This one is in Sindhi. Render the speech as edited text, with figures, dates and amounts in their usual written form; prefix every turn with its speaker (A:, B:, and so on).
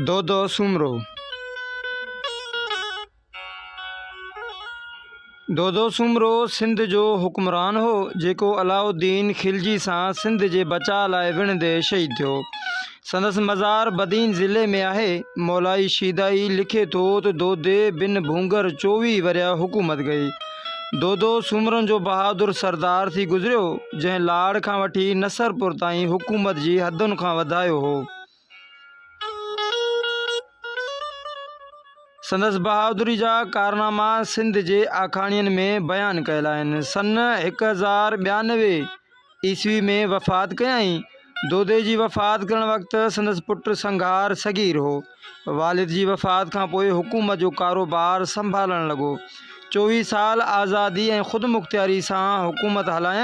A: دودو سومرو، دودو سومرو سنڌ جو حڪمران هو، جيڪو علاؤالدين خلجي سان سنڌ جي بچاء لاء وڙهندي شهيد ٿيو. سندس مزار بدين ضلعي ۾ آهي. مولائي شيدائي لکي ٿو ته دودي بن ڀونگر 24 ورهيه حڪومت ڪئي. دودو سومرن جو بهادر سردار ٿي گذريو، جنهن لاڙ کان وٺي نصرپور تائين حڪومت جي حدن کان وڌايو هو. سندس بهادري جا ڪارناما سنڌ جي آکاڻين ۾ بيان ڪيل آهن. سن 1092 عيسوي ۾ وفات ڪيائين. دودي جي وفات ڪرڻ وقت سندس پٽ سنگهار صغير هو. والد جي وفات کان پوء حڪومت جو ڪاروبار سنڀالڻ لڳو. 24 سال آزادي ۽ خودمختياري سان حڪومت هلايائين.